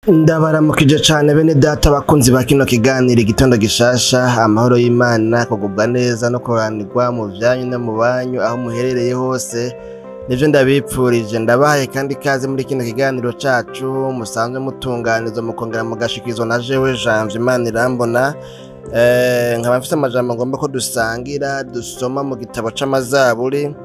Ndabaramukije cane bene data bakunzi ba kino kiganiro igitondo gishasha. Amahoro y'Imana, kugubwa neza no kuranirwa mu vyanyu no mu banyu aho muherereye hose, nivyo ndabipfurije. Ndabahaye kandi ikaze muri kino kiganiro cacu musanzwe mutunganizwa mukongera mugashikirizwa na jewe Janvier Manirambona. Nkaba mfise amajambo ngomba ko dusangira, dusoma mu gitabo c'amazaburi.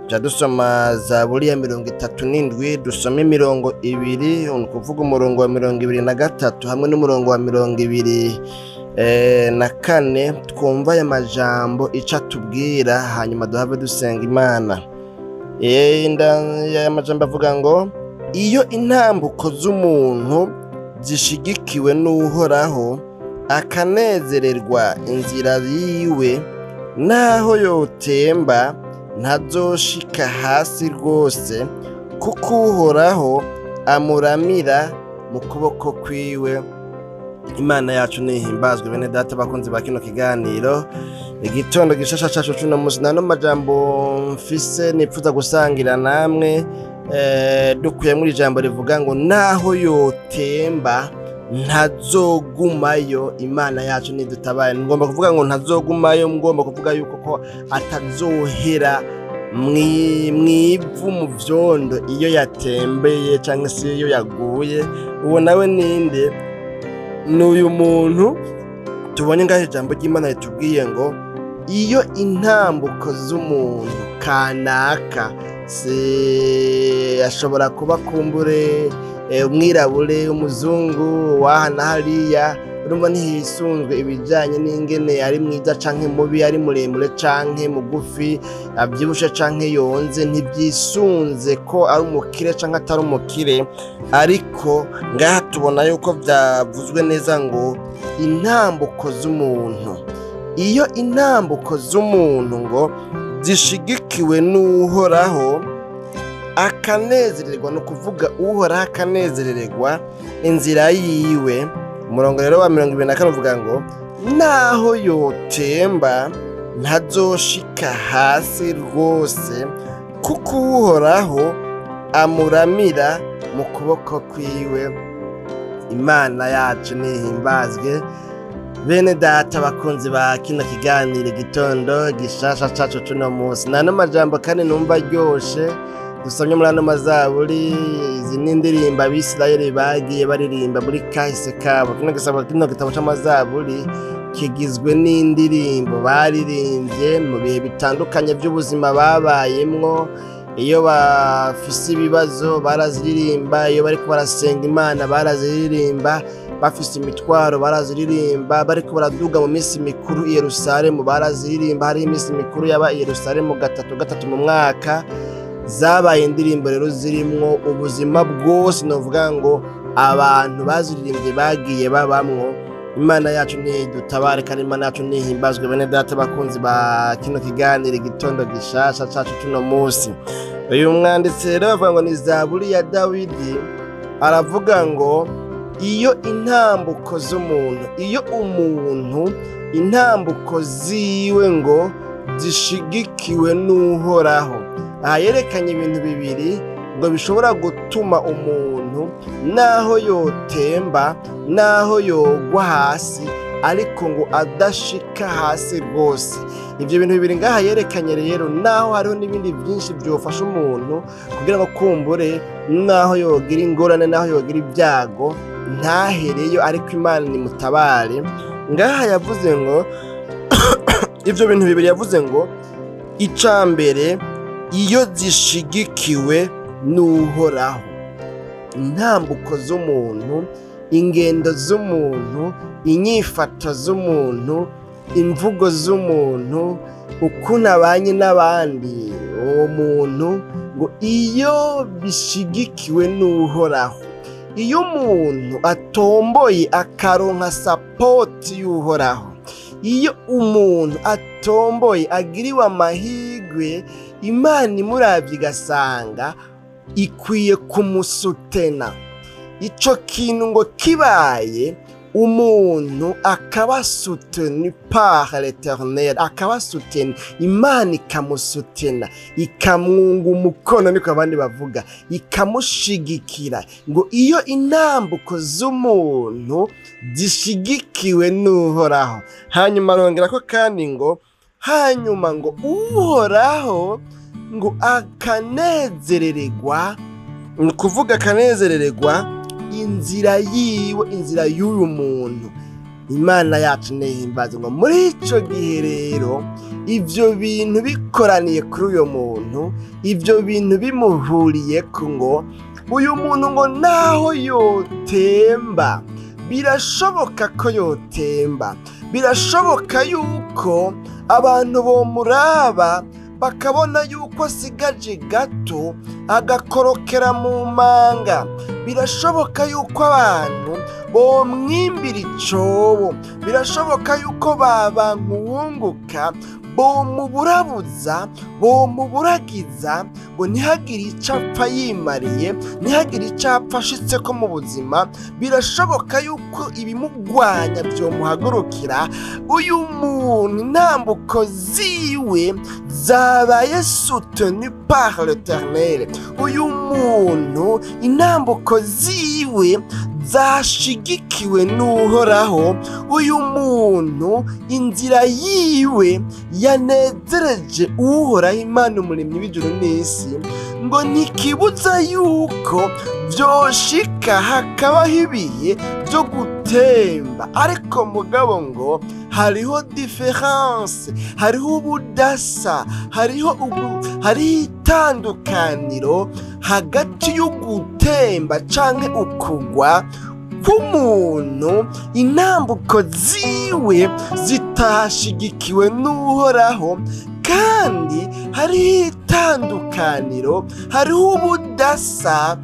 Tuca dusoma Zaburi ya 37, dusoma imirongo ibiri, ni ukuvuga umurongo wa 23 hamwe n'umurongo wa 24, twumva aya majambo ico atubwira, hanyuma duhave dusenga Imana. Aya majambo avuga ngo: iyo intambuko z'umuntu zishigikiwe n'Uhoraho, akanezererwa inzira yiwe, naho yotemba ntazoshika hasi rwose, kuko Uhoraho amuramira mu kuboko kwiwe. Imana yacu nihimbazwe. Bene data bakunzi ba kino kiganiro igitondo gishasha cacu cuno musi, nano majambo mfise nipfuza gusangira namwe, dukuye muri ijambo rivuga ngo naho yotemba ntazogumayo. Imana yacu nidutabaye. Ngomba kuvuga ngo ntazogumayo, ngomba kuvuga yuko ko atazohera mwivu mu vyondo iyo yatembeye canke se iyo yaguye. Uwo nawe ninde? N'uyu muntu tubonye ngaho ijambo ry'Imana ritubwiye ngo iyo intambuko z'umuntu kanaka, se ashobora kuba kumbure umwirabure, umuzungu, waha na hariya, urumva ntihisunzwe ibijanye n'ingene ari mwiza canke mubi, ari muremure canke mugufi, avyibushe canke yonze, ntibyisunze ko ari umukire canke atari umukire. Ariko ngaha tubona yuko vyavuzwe neza ngo intambuko z'umuntu, iyo intambuko z'umuntu ngo zishigikiwe n'Uhoraho, akanezererwa, ni ukuvuga Uhoraho akanezererwa inzira yiwe. Umurongo rero wa 24 uvuga ngo naho yotemba ntazoshika hasi rwose, kuko Uhoraho amuramira mu kuboko kwiwe. Imana yacu nihimbazwe. Bene data bakunzi ba kino kiganiro igitondo gishasha cacu cuno musi, nano majambo kandi numva aryoshe dusomye muri ano mazaburi. Izi ni indirimbo Abisirayeli bagiye baririmba muri kahise kabo. Kino gitabo c'amazaburi kigizwe n'indirimbo baririmbye mu bihe bitandukanye vy'ubuzima babayemwo. Iyo bafise ibibazo baraziririmba, iyo bariko barasenga Imana baraziririmba, bafise imitwaro baraziririmba, bariko baraduga mu minsi mikuru i Yerusalemu baraziririmba. Hariho iminsi mikuru yaba i Yerusalemu gatatu gatatu mu mwaka. Zabaye indirimbo rero zirimwo ubuzima bwose, novuga ngo abantu baziririmbye bagiye babamwo. Imana yacu nidutabare kandi Imana yacu nihimbazwe. Bene data bakunzi ba kino kiganiro igitondo gishasha cacu cuno musi, uyu mwanditsi rero avuga ngo ni Zaburi ya Dawidi, aravuga ngo iyo intambuko z'umuntu, iyo umuntu intambuko ziwe ngo zishigikiwe n'Uhoraho. Aha yerekanye ibintu bibiri ngo bishobora gutuma umuntu naho yotemba, naho yogwa hasi, ariko ngo adashika hasi rwose. Ivyo bintu bibiri ngaha yerekanye rero, naho hariho n'ibindi vyinshi vyofasha umuntu kugira ngo kumbure naho yogira ingorane, naho yogira ibyago, ntahereyo, ariko Imana nimutabare. Ngaha yavuze ngo ivyo bintu bibiri, yavuze ngo icambere, iyo zishigikiwe n'Uhoraho. Intambuko z'umuntu, ingendo z'umuntu, inyifato z'umuntu, imvugo z'umuntu, ukuntu abanye n'abandi, uwo muntu ngo iyo bishigikiwe n'Uhoraho, iyo umuntu atomboye akaronka sapoti y'Uhoraho, iyo umuntu atomboye agiriwe amahirwe, Imana imuravye igasanga ikwiye kumusutena, ico kintu ngo kibaye, Umuntu akaba soutenu par l'Éternel, akaba soutenu, Imana ikamusutena, ikamwunga umukono, niko abandi bavuga, ikamushigikira. Ngo iyo intambuko z'umuntu zishigikiwe n'Uhoraho. Hanyuma arongera ko kandi ngo hanyuma ngo Uhoraho ngo akanezerererwa, ni ukuvuga akanezerererwa inzira yiwe, inzira y'uyu muntu. Imana yacu nihimbaze. Ngo muri ico gihe rero ivyo bintu bikoraniye kuri uyo muntu, ivyo bintu bimuhuriyeko, ngo uyu muntu ngo naho yotemba, birashoboka ko yotemba, birashoboka yuko abantu bomuraba bakabona yuko asigaje gato agakorokera mu manga, birashoboka yuko abantu bomwimbira icobo, birashoboka yuko babankuwunguka bomuburabuza, bomuburagiza, ngo ntihagire ico apfa yimariye, ntihagire ico apfa ashitseko mu buzima. Birashoboka yuko ibimugwanya vyomuhagurukira. Uyu muntu intambuko ziwe zabaye soutenu par l'Éternel, uyu muntu intambuko ziwe zashigikiwe n'Uhoraho, uyu muntu inzira yiwe yanezereje Uhoraho Imana umuremyi w'ijuru n'isi. Ngo ntikibuza yuko vyoshika hakabaho ibihe vyo gutemba, ariko mugabo ngo hariho différence, hariho ubudasa, hariho itandukaniro hagati y'ugutemba canke ukugwa k'umuntu intambuko ziwe zitashigikiwe n'Uhoraho, kandi hariho itandukaniro, hariho ubudasa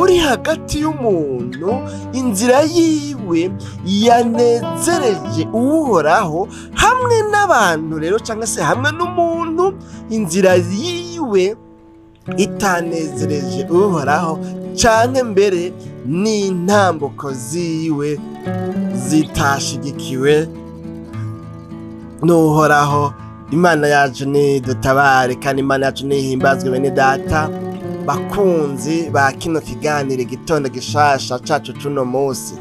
uri hagati y'umuntu inzira yiwe yanezereje Uhoraho hamwe n'abantu rero, cyangwa se hamwe n'umuntu inzira yiwe itanezereje Uhoraho, canke mbere n'intambuko ziwe zitashigikiwe n'Uhoraho. Imana yacu nidutabare kandi Imana yacu nihimbazwe. Bene data bakunzi ba kino kiganiro igitondo gishasha cacu cuno munsi,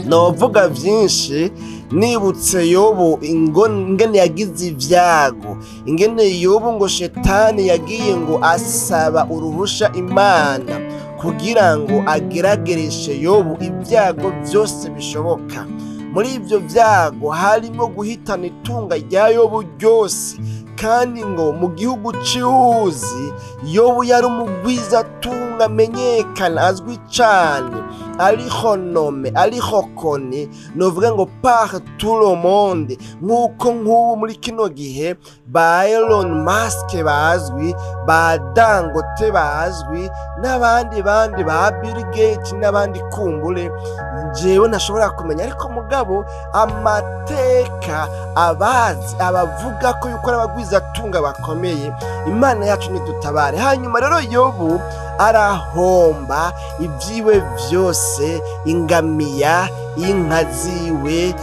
novuga vyinshi nibutse Yobu ingene yagize ivyago, ingene Yobu ngo shetani yagiye ngo asaba uruhusha Imana kugira ngo ageragereshe Yobu ibyago vyose bishoboka. Muri ivyo vyago harimo guhitana itunga rya Yobu ryose, kandi ngo mu gihugu c'Uzi Yobu yari umugwizatunga amenyekana, azwi cane, ariho nome, ariho koni, novuga ngo par tout le monde, nk'uko nk'ubu muri kino gihe ba Elon Musk bazwi, ba Dangote bazwi, n'abandi bandi ba Bill Gates n'abandi kumbure jewe ntashobora kumenya, ariko mugabo amateka abazi abavuga ko yuko abagwizatunga bakomeye. Imana yacu nidutabare. Hanyuma rero Yobu arahomba ibyiwe vyose, ingamiya, inka ziwe,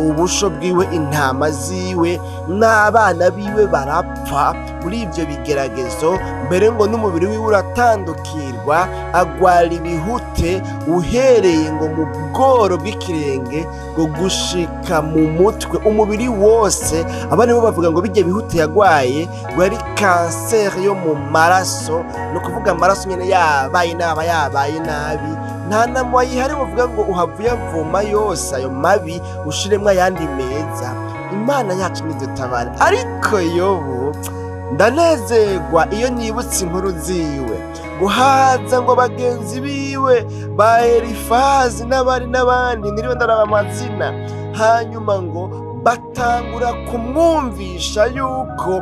ubusho bwiwe, intama ziwe, n'abana biwe barapfa muri ivyo bigeragezo. Mbere ngo n'umubiri wiwe uratandukirwa, agwara ibihute uhereye ngo mu bworo bw'ikirenge ngo gushika mu mutwe, umubiri wose. Abandi bo bavuga ngo bijye bihute yagwaye ngo yari kanseri yo mu maraso, no kuvuga amaraso nyene yabaye naba yabaye nabi, nta namwe yihari bavuga ngo uhavuye avoma yose ayo mabi ushiremwo ayandi meza. Imana yacu nidutabare. Ariko Yobu ndanezerwa iyo nibutse inkuru ziwe, guhaza ngo bagenzi biwe ba Elifazi n'abari n'abandi niriwe ndaraba amazina, hanyuma ngo batangura kumwumvisha yuko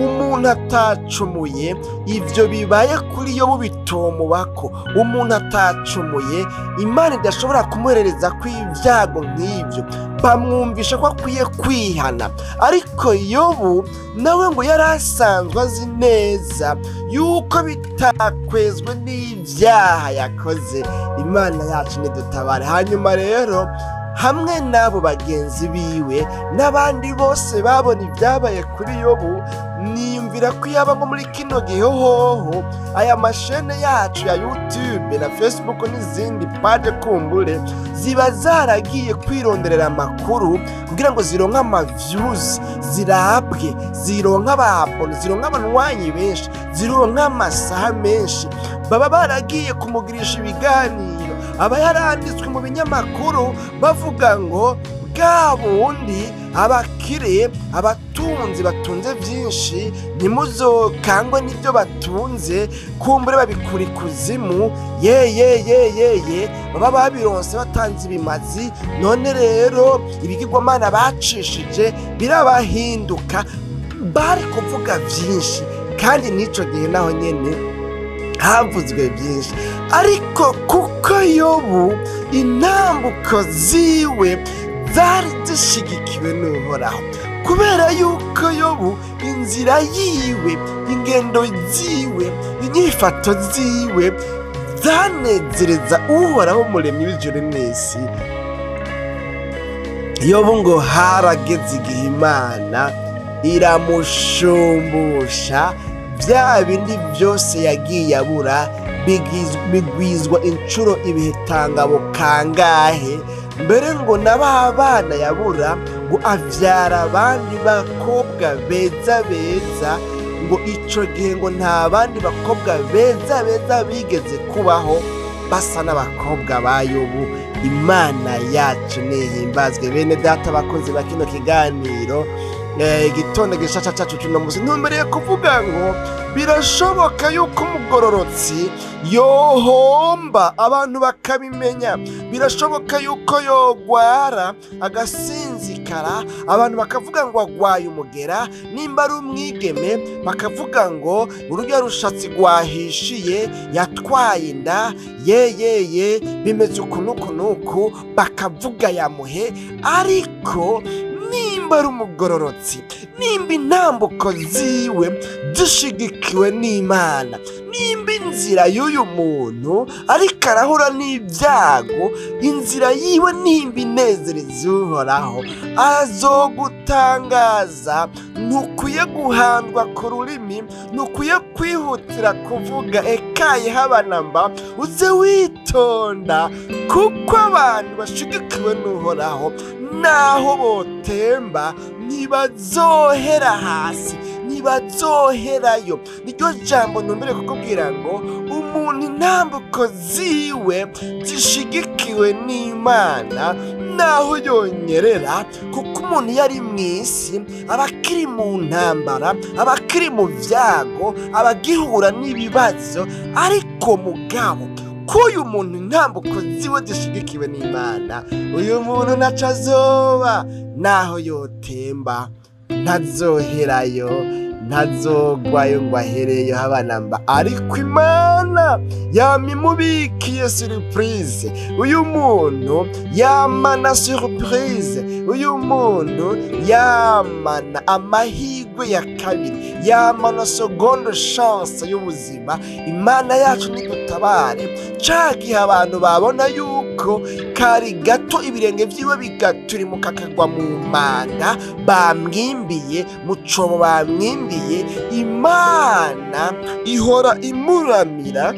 umuntu atacumuye, ivyo bibaye kuri Yobu bitomubako. Umuntu atacumuye Imana idashobora kumuherereza kw'ivyago nk'ivyo, bamwumvisha ko akwiye kwihana. Ariko Yobu nawe ngo yari asanzwe azi neza yuko bitakwezwe n'ivyaha yakoze. Imana yacu nidutabare. Hanyuma rero hamwe n'abo bagenzi biwe n'abandi bose babona ibyabaye kuri Yobu, niyumvira ko yaba nko muri kino gihe hoho aya mashene yacu ya YouTube na Facebook n'izindi page kumbure ziba zaragiye kwironderera amakuru kugira ngo zironke ama views, zirabwe, zironke ababone, zironke abanywanyi benshi, zironke amasaha menshi. Baba baragiye kumugirisha ibiganiro, aba yaranditswe mu binyamakuru bavuga ngo bwa bundi abakire, abatunzi batunze byinshi, ntimuzokangwe n'ibyo batunze, kumbure babikura ikuzimu, ye ye ye ye ye, baba babironse batanze ibimazi. None rero ibigirwamana bacishije birabahinduka. Bari kuvuga byinshi, kandi n'ico gihe naho nyene havuzwe byinshi, ariko kuko Yobu intambuko ziwe zari zishigikiwe n'Uhoraho, kubera yuko Yobu inzira yiwe, ingendo ziwe, inyifato ziwe zanezereza Uhoraho umuremyi w'ijuru n'isi. Yobu ngo harageze igihe Imana iramushumbusha bya bindi byose yagiye abura, bigwizwa inshuro ibihetangabo kangahe. Mbere ngo n'aba bana yabura ngo avyara abandi bakobwa beza beza, ngo ico gihe ngo nta bandi bakobwa beza beza bigeze kubaho basa n'abakobwa ba Yobu. Imana yacu nihimbazwe. Bene data bakozi ba kino kiganiro, igitondo gishasha cacu cuno musi, ntumbereye kuvuga ngo birashoboka yuko umugororotsi yohomba abantu bakabimenya, birashoboka yuko yogwara agasinzikara abantu bakavuga ngo agwaye umugera, nimba ari umwigeme bakavuga ngo urujya rushatsi rwahishiye yatwaye inda, ye ye ye bimeze uku nuku nuku, bakavuga yamuhe. Ariko nimba ari umugororotsi, nimba intambuko ziwe zishigikiwe n'Imana, nimba inzira y'uyu muntu ariko arahura n'ibyago, inzira yiwe nimba inezereza Uhoraho, azogutangaza. Ntukwiye guhandwa ku rurimi, ntukwiye kwihutira kuvuga ekaye habanamba, uze witonda, kuko abantu bashigikiwe n'Uhoraho naho botemba ntibazohera hasi, ntibazoherayo. Niryo jambo ntumbere kukubwira ngo umuntu intambuko ziwe zishigikiwe n'Imana naho yonyerera, kuko umuntu iyo ari mw'isi aba akiri mu ntambara, aba akiri mu vyago, aba agihura n'ibibazo. Ariko mugabo ko uyu muntu intambuko ziwe zishigikiwe n'Imana, uyu muntu ntaco azoba, naho yotemba ntazoherayo, ntazogwayo ngo ahereyo habanamba. Ariko Imana yama imubikiye surprise, uyu muntu yamana surprise, uyu muntu yamana amahirwe ya kabiri, yamana seconde chance y'ubuzima. Imana yacu nidutabare. Ca gihe abantu babona yuko kari gato ibirenge vyiwe bigaturimuka akagwa mu manga bamwimbiye, mu cobo bamwimbiye, Imana ihora imuramira.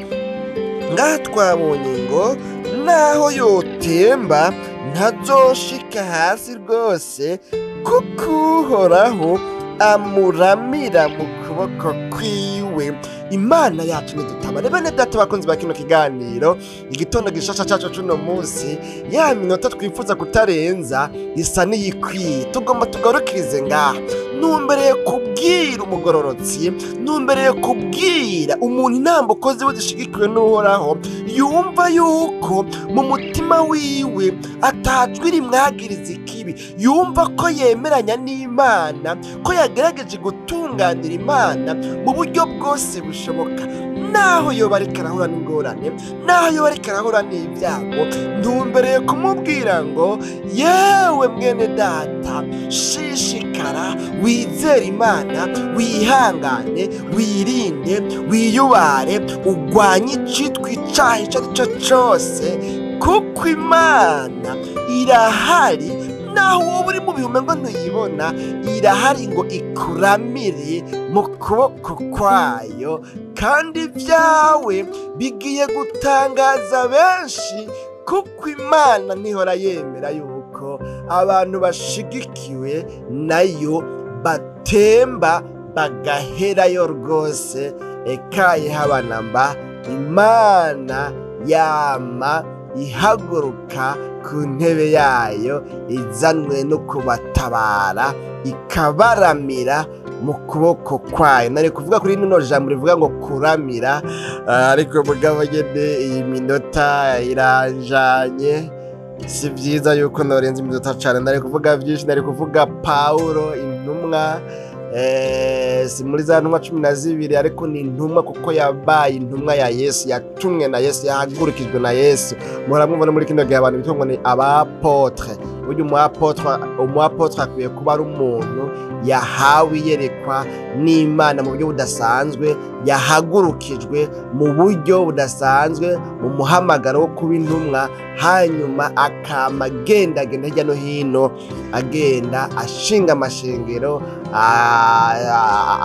Ngaha twabonye ngo naho yotemba ntazoshika hasi rwose, kuko Uhoraho amuramira mu kuboko kwiwe. Imana yacu nidutabare. Bene data bakunzi ba kino kiganiro, igitondo gishasha cacu cuno musi, ya minota twifuza kutarenza isa n'iyikwiye, tugomba tugarukirize ngaha. Ntumbereye kubwira umugororotsi, ntumbereye kubwira umuntu intambuko ziwe zishigikiwe n'Uhoraho, yumva yuko mu mutima wiwe atajwi rimwagiriza ikibi, yumva ko yemeranya n'Imana, ko yagerageje gutunganira Imana mu buryo bwose bushoboka, naho yoba ariko arahura n'ingorane, naho yoba ariko arahura n'ibyago. Ntumbereye kumubwira ngo yewe mwene data, shishikara, wizere Imana, wihangane, wirinde, wiyubare, urwanye icitwa icaha ico ari cyo cose, Kuko Imana irahari, naho wowe uri mu bihume ngo ntuyibona, irahari ngo ikuramire mu kuboko kwayo, kandi ibyawe bigiye gutangaza benshi, kuko Imana ntihora yemera yuko abantu bashigikiwe nayo batemba bagaherayo rwose. Ekaye habanamba, Imana yama ihaguruka ku ntebe yayo izanwe no kubatabara, ikabaramira mu kuboko kwayo. Nari kuvuga kuri rino jambo rivuga ngo kuramira, ariko mugabo nyene iyi minota iranjanye, si vyiza yuko norenza iminota cane. Nari kuvuga vyinshi, nari kuvuga Paulo intumwa, si muri za ntumwa 12, ariko ni intumwa kuko yabaye intumwa ya Yesu, yatumwe na Yesu, yahagurukijwe na Yesu. Muramubona muri kino gihe abantu bitwa ngo ni abapotre. Burya umuapotre akwiye kuba ari umuntu yahawe iyerekwa n'Imana mu buryo budasanzwe, yahagurukijwe mu buryo budasanzwe mu muhamagaro wo kuba intumwa, hanyuma akama agendagenda hirya no hino, agenda ashinga amashengero,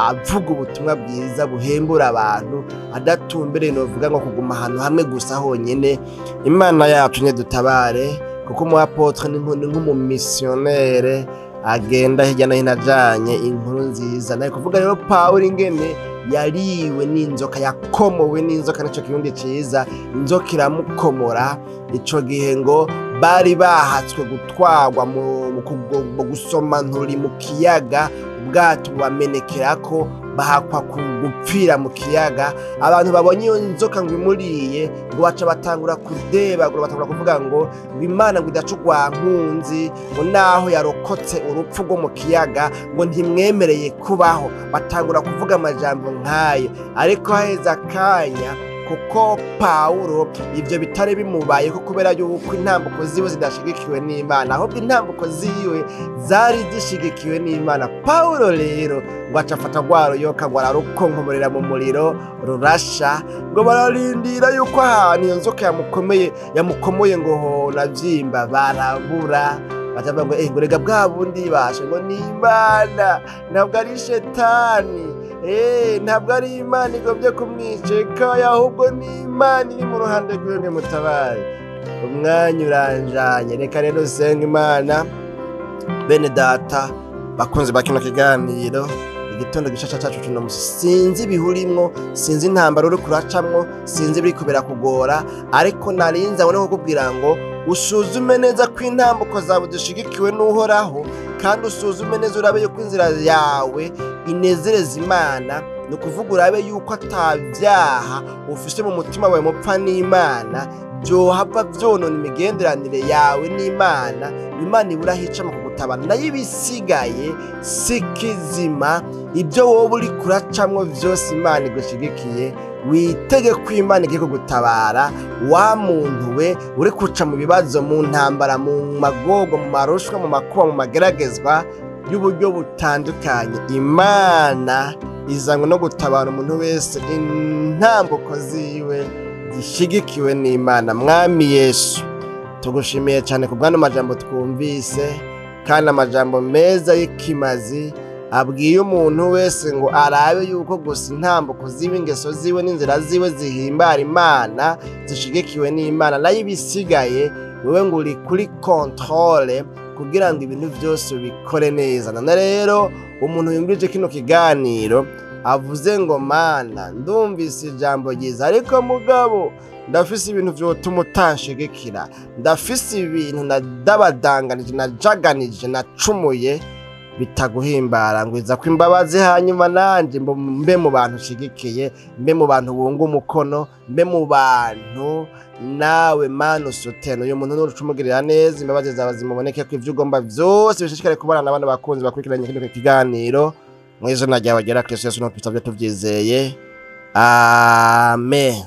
avuga ubutumwa bwiza buhembura abantu, adatumbereye novuga ngo kuguma ahantu hamwe gusa honyene. Imana yacu ntidutabare, kuko umuapotre ni nk'umumisiyonere agenda hirya no hino ajanye inkuru nziza. Nari kuvuga rero Pawulo ingene yariwe n'inzoka, yakomowe n'inzoka, nico kirundi ciza, inzoka iramukomora. Ico gihe ngo bari bahatswe gutwarwa mu gusoma nturi mu kiyaga, ubwato bubamenekerako, bahakwa gupfira mu kiyaga. Abantu babonye iyo nzoka ngo imuriye, ngo baca batangura kudebagura, batangura kuvuga ngo Imana ngo idaca urwankunzi, ngo naho yarokotse urupfu rwo mu kiyaga ngo ntimwemereye kubaho. Batangura kuvuga amajambo nk'ayo. Ariko haheze akanya, kuko Pawulo ivyo bitari bimubaye, ko kubera yuko intambuko ziwe zidashigikiwe n'Imana, ahubwo intambuko ziwe zari zishigikiwe n'Imana. Pawulo rero ngo aca afata rwa ruyoka ngo ararukonkomorera mu muriro rurasha, ngo bararindira yuko ahantu iyo nzoka yamukomoye ngo honavyimba, barabura. Bacavuga ngo ngo rega bwa bundi bashe, ngo ni Imana, ntabwo ari shetani, ntabwo ari Imana igomvye kumwiceka, ahubwo ni Imana iri mu ruhande rwiwe mutabare. Umwanya uranjanye, reka rero usenga Imana. Bene data bakunzi ba kino kiganiro, igitondo gishasha cacu cuno musi, sinzi ibihurimwo, sinzi intambara uri kuracamwo, sinzi ibiriko birakugora, ariko narinze abone kukubwira ngo usuzume neza ko intambuko zawe zishigikiwe n'Uhoraho, kandi usuzume neza urabe yuko inzira yawe inezereza Imana. Ni ukuvuga urabe yuko atavyaha ufise mu mutima wawe mupfa n'Imana, byohava vyonona imigenderanire yawe n'Imana. Imana ibura hica mu kugutabara, nayo ibisigaye si kizima. Ibyo wowe uri kuracamwo vyose Imana igushigikiye, witege ko Imana igiye kugutabara. Wa muntu we uri kuca mu bibazo, mu ntambara, mu magogo, mu marushwa, mu makuba, mu mageragezwa y'uburyo butandukanye, Imana izanywe no gutabara umuntu wese intambuko ziwe zishigikiwe n'Imana. Mwami Yesu, tugushimiye cyane ku bw'ano majambo twumvise, kandi amajambo meza y'ikimazi abwiye umuntu wese ngo arabe yuko gusa intambuko ziwe, ingeso ziwe n'inzira ziwe zihimbara Imana, zishigikiwe n'Imana, nayo ibisigaye wewe ngo uri kuri controle kugira ngo ibintu byose ubikore neza. None rero umuntu yumvije kino kiganiro avuze ngo Mana ndumvise ijambo ryiza, ariko mugabo ndafise ibintu vyotuma utanshigikira, ndafise ibintu nadabadanganije, najaganije, nacumuye bitaguhimbara, ngwiza ko imbabazi, hanyuma nanje mbe mu bantu ushigikiye, mbe mu bantu bunga umukono, mbe mu bantu nawe Mana usutena. Uyu muntu nucumugirira neza, imbabazi zawe zimuboneke, ko ivyo ugomba vyose bishishikare kubana n'abana bakunzi bakurikiranye kino kiganiro. Mu izina ryawe ryera Kristo Yesu, no tuvyizeye, amen.